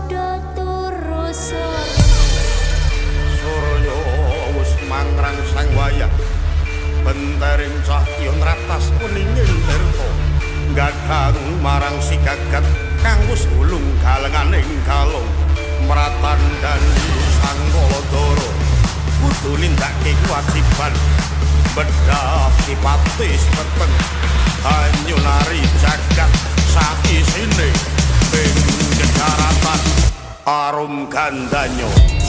Padha turu sore. Surya wis mangrang sang wayah, bentering cahya nratas weninging tirta, gadhang marang si gagat kang wis gulung galenganing galung mratandhani Sang Baladara kudu nindakake kewajiban bedhah sipate peteng hanyunari jagat saisine ing kedaratan arum gandanyo.